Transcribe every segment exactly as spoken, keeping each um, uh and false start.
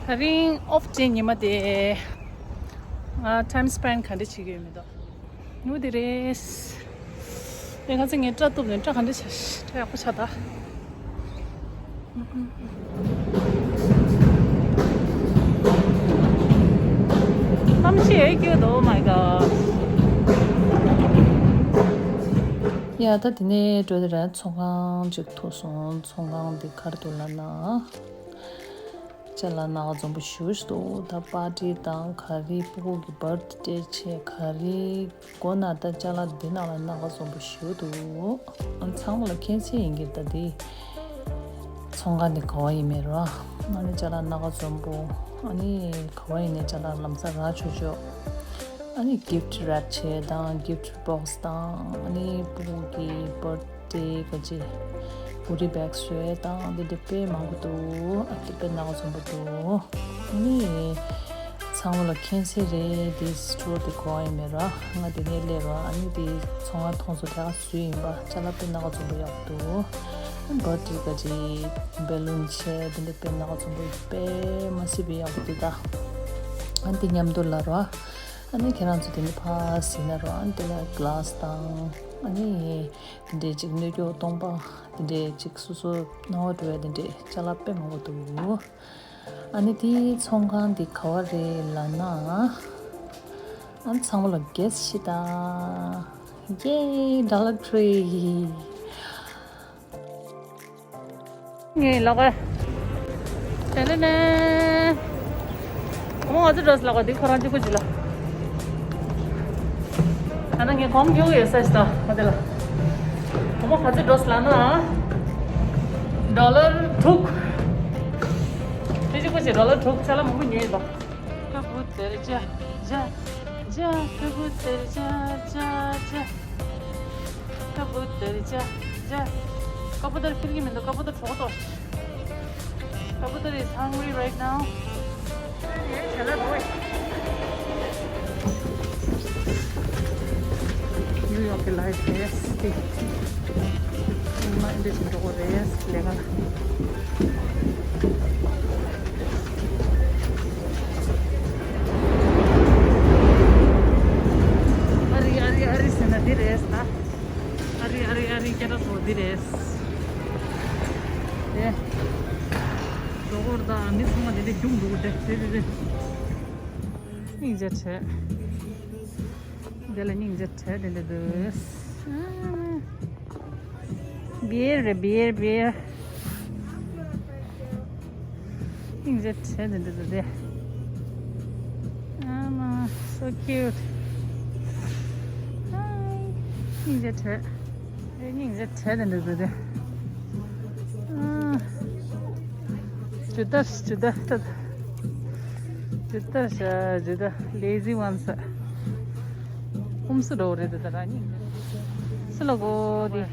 དེ་རིང་ཨོཕ་ཌེ་ཉི་མ་དེ། ང་time spend ག་འདྲ་བྱེད་ཀྱི་ཡོད་མེད་དོ། ནུ་དེ་རེད། དེ་ཁ་ཚ་ངས་སྐྲ་གཏུབ་ནས་སྐྲ་ག་འདྲ་བྱ། སྐྲ་ཡག་པོ་བྱ་ད། གཏམ་བཤད་ཡོད་ཀྱི་འདུག Oh my god. ཡ་ད་དེ་ནས་འགྲོ་དེ་ར་ཚོང་ཁང་ཅིག་ཐུག་སོང་། ཚོང་ཁང་འདི་ག་རེ་འདུག་ལབ་ན། ཅ་ལག་སྣ་ཁ་འཛོམས་པོ་ཞེ་པོ་ཞིག་འདུག་ད་པར་ཊི་དང་ག་རེ། སྤུ་གུ་གི་བར་ཐི་ཌེ་བྱས་ག་རེ། མགོ་ན་ད་ཅ་ལག་འདི་ནང་ལ་སྣ་ཁ་འཛོམས་པོ་ཞེ་པོ་འདུག་ཨ་ཚང་མ་ལ་ཁྱད་ཚད་ཡིན་གྱི། ད་འདི་ཚོང་ཁང་འདི་ག་བ་ཡིན་མེད་ར། ཨ་ནི་ཅ་ལག་སྣ་ཁ་འཛོམས་པོ། ཨ་ནི་ག་བ་ཡིན་ནའི་ཅ་ལག་ལམ་སང་རག་ཆོག་ཆོག་ཨ་ནི་གིཕ་ཊི་རེབ་བྱས་དང་གིཕ་ཊི་བོག་སི་དང་ཨ་ནི་སྤུ་གུ་གི་བར་ཐི་ཌེ་ག་ཅི་གུ་རི་བེག་བཟོས་དང་འདི་འདྲ་དཔེ་མང་པོ་འདུག་ཨ་འདི་དཔེ་སྣ་ཁ་འཛོམས་པོ་འདུག་ཨ་ནི་ཚང་མ་ལ་ཁྱད་ཚད་རེད། འདི་སི་ཊོར་འདི་ག་བ་ཡིན་མེད་ར། ང་འདི་ནས་སླེབས་ར། ཨ་ནི་འདི་ཚོང་ཁང་མཐོང་ཚོ་དེ་ག་སུ་ཡིན་པ། ཅ་ལག་དཔེ་སྣ་ཁ་འཛོམས་པོ་ཡག་པོ་འདུག་བར་ཐི་ཌེ་ག་ཅི་བེ་ལུན་བྱས་འདི་འདྲ་དཔེ་སྣ་ཁ་འཛོམས་པོ་དཔེ་མ་སྲིད་པའི་ཡག་པོ་འདུག་ད་ཨ་འདི་མཉམ་དུ་ལབ་ར། ཨ་ནི་ཁྱེད་རང་ཚོ་དེ་ནས་ཕར་གཟིགས་ན་རོ། ཨ་ནི་དེ་ལ་གི་ལཱ་སི་དང་ཨ་ནི་དེ་འདྲས་ཅིག་སྣོད་སྐྱོགས་སྟོང་པ་དེ་འདྲས་ཅིག་སོ་སོ་སྣང་བ་འགྲོ་བའི་དེ་འདྲས་ཅ་ལག་དཔེ་མང་པོ་འདུག་ཨ་ནི་དེའི་ཚོང་ཁང་དེ་ག་བ་རེད་ལབ་ན། ཨ་ནི་ཚང་མ་ལ་གེ་སི་ཤི་ད། ཡེ་ཌོ་ལར་ཊི་རི། ངས་ལག་པ། དེ་ནས་ནས། འོ་ང་ཚོ་འགྲོ་སི་ལག་པ་འདི་ཁོ་རང་གཅིག་པུ་ཅིག་ལ། ད་ནི་ངས་གོང་རྒྱུག་ཡོད་ས་ཞིག་ད་ང་དེ་ལ། འོ་ང་ཚོ་འགྲོ་སི་ལག་ན། ཌོ་ལར་དྲུག་དེ་གཅིག་པུ་ཅིག་ཌོ་ལར་དྲུག་ཅ་ལག་མང་པོ་ཉོས་ཡོད་པ། ཀ་བུ་ཏེར་ཇ་ཇ་ཇ། ཀ་བུ་ཏེར་ཇ་ཇ་ཇ། ཀ་བུ་ཏེར་ཇ་ཇ། ཀ་བུ་ཏེར་ཁྱེར་གྱི་མི་འདུག་ཀ་བུ་ཏེར་གྲོགས་ཏོ། ཀ་བུ་ཏེར is hungry right now. ནིའུ་ཡོག་གི་ལའིཕ་རེད་དེ། ཉི་མ་འདི་བཞིན་འགྲོ་གི་རེད་ལས་ཀ་ལ། ཨ་རི་ཨ་རི་ཨ་རི་ཟེར་ན་འདི་རེད་ད། ཨ་རི་ཨ་རི་ཨ་རི་སྐད་གྲགས་ཚོ་འདི་རེད། དེ། གྲོགས་པོ་དང་མི་ཚང་མ་དེ་འདྲ་རྒྱུག་འདུག་དེ་དེ་དེ་དེ། སྙིང་རྗེ་ཆེ། འདི་ལ་སྙིང་རྗེ་ཆེ་དེ་འདྲ་འདུག་བི་ཡར་རེད། བི་ཡར་བི་ཡར། སྙིང་རྗེ་ཆེ་དེ་འདྲ་འདུག་དེ། ཨ་མ། so cute. Hi. སྙིང་རྗེ་ཆེ། ཨེ་སྙིང་རྗེ་ཆེ་དེ་འདྲ་འདུག་དེ། ཨ། ཇུ་ཏར་ཇུ་ཏར་ཏར། ཇུ་ཏར་ཤ་ཇུ་ཏར་ལེ་ཟི་ཝན་ས། ཀུམ་སུ་འགྲོ་རེད་དེ་ད་ར་ནི། སུ་ལ་གོ་དེ།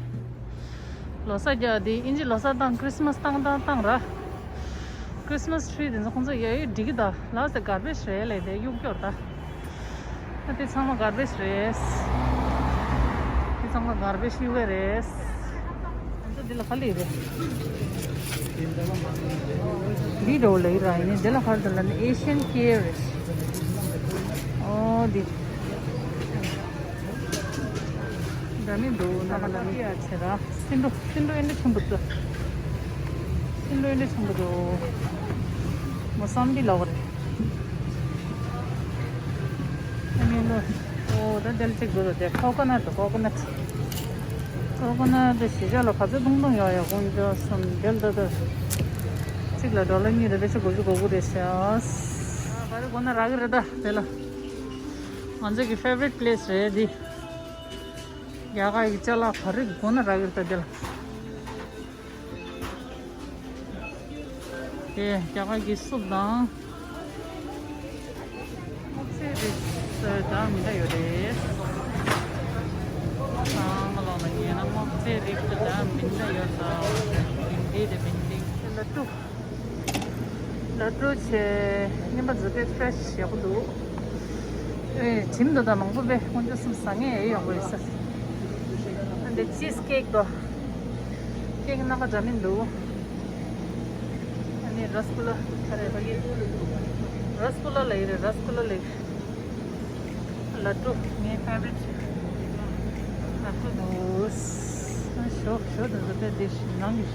ལོ་གསར་རྒྱག་དེ་ཨིན་ཇི་ལོ་གསར་དང་ཁྲིས་མས་བཏང་བཏང་བཏང་ར། ཁྲིས་མས་ཊི་རི་དེ་ཚོ་ཁོང་ཚོ་ཡ་ཡོད་འགྲིག་གི་ད་ལ་སེ་གར་བེཇ་རེད་ལས་དེ་གཡུག་སྐྱོར་ད། ཨ་དེ་ཚང་མ་གར་བེཇ་རེད། དེ་ཚང་མ་གར་བེཇ་གཡུག་གི་རེད། ང་ཚོ་འདི་ལ་ག་ལས་རེད། འདི་འགྲོ་ལེ་ར་ཡིན་འདི་ལ་ག་རེ་འདུག་ལ་ནི་ཨེ་ཤན་ཀེར་རེད། ཨོ་འདི། འདྲ་མི་འདུག་ན་ག་ལ་ནི་ཡ་ཆེ་ར། སིན་འགྲོ་སིན་འགྲོ་ཨེ་འདྲ་ཆེན་པོ་འདུག་སིན་འགྲོ་ཨེ་འདྲ་ཆེན་པོ་འདུག་མོ་སམ་བི་ལ་བ་རེད། ཨ་ནི་ལོ། ཨོ་ད་དེ་ལ་གཅིག་འདུག་དེ་ཀོ་ཀོ་ནཊ་འདུག་ཀོ་ཀོ་ནཊ། ཀོ་ཀོ་ནཊ་དེ་གཞིས་ཆགས་ལ་ག་ཚོད་ཐུང་ཐུང་ཡོད་ཡོད་དགོངས་ཀྱི་སོང་དེ་ལ་ད་ད། གཅིག་ལ་ཌོ་ལར་གཉིས་རེ་ཕལ་ཆེར་དགུ་བཅུ་གོ་དགུ་རེད་ཤག་ག་རེ་དགོས་ན་རག་གི་རེད་ད་དེ་ལ། ང་ཚོ་གི་ཕེ་ཝ་རིཊ་པི་ལེ་སི་རེད་འདི། རྒྱ་གར་གྱི་ཅ་ལག་ག་རེ་དགོས་ན་རག་གི་རེད་ད་དེ་ལ། དེ་རྒྱ་གར་གྱི་སུབ་དང་། སྨོག་རྩེའི་རིགས་སུ་འདྲ་མི་འདྲ་ཡོད་རེད། ཚང་མ་ལོག་ལ་ཉན་ན་སྨོག་རྩེའི་རིགས་སུ་འདྲ་མི་འདྲ་ཡོད་ས། བིན་དི་དེ་བིན་དི། ལ་ཏུ། ལ་ཏུ་ཆེ། རྙིང་པ་འཛུགས་པའི་ཕྲེ་ཤི་ཡག་པོ་འདུག་ཨེ་གྲིམ་འདུག་ད་མང་པོ་པས་ཁོང་ཚོ་གསུམ་ཟ་ངེས་ཡོང་གི་ཡོད་ས། ཨ་འདི་ཅིས་ཀེག་དོ། ཀེག་སྣ་ཁ་འདྲ་མིན་འདུག་ཨ་ནི། ར་སི་གུ་ལ་ཁ་རེ་ཕ་གི། ར་སི་གུ་ལ་ལ་ཡི་རེད། ར་སི་གུ་ལ་ལ་ཡི། ལ་ཏུ་ངའི་ཕེ་ཝ་རི་ཊི། ལ་ཏུ་འདུག་ཞོ་ཞོ་དང་ཟ་ཏེ་དེ་ནང་གི་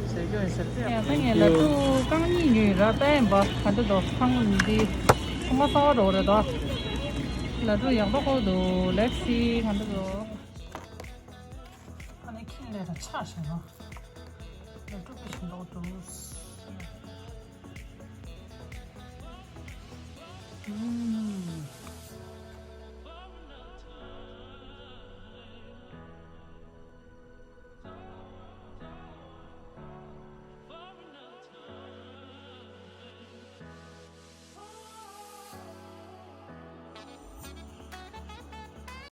ཟེར་རྒྱུ་ཡིན་ཟེར་ཏེ། ཡ་ད་ངས་ལ་ཏུ་རྐང་གཉིས་ཉོས་ར། ད་ཡིན་པ་ག་འདྲ་འདུག་ཁང་འདི་ཚོང་ཁང་གསར་པ་འགྲོ་རེད་དོ། ལ་ཏུ་ཡག་པོ་ཁོ་འདུག Let's see ག་འདྲ་འདུག་ཨ་ནི་ཁྱིམ་ལས་དང་ཆ་བཞག་ན་ལ་ཏུ་དཔེ་ཞིམ་པོ་འདུག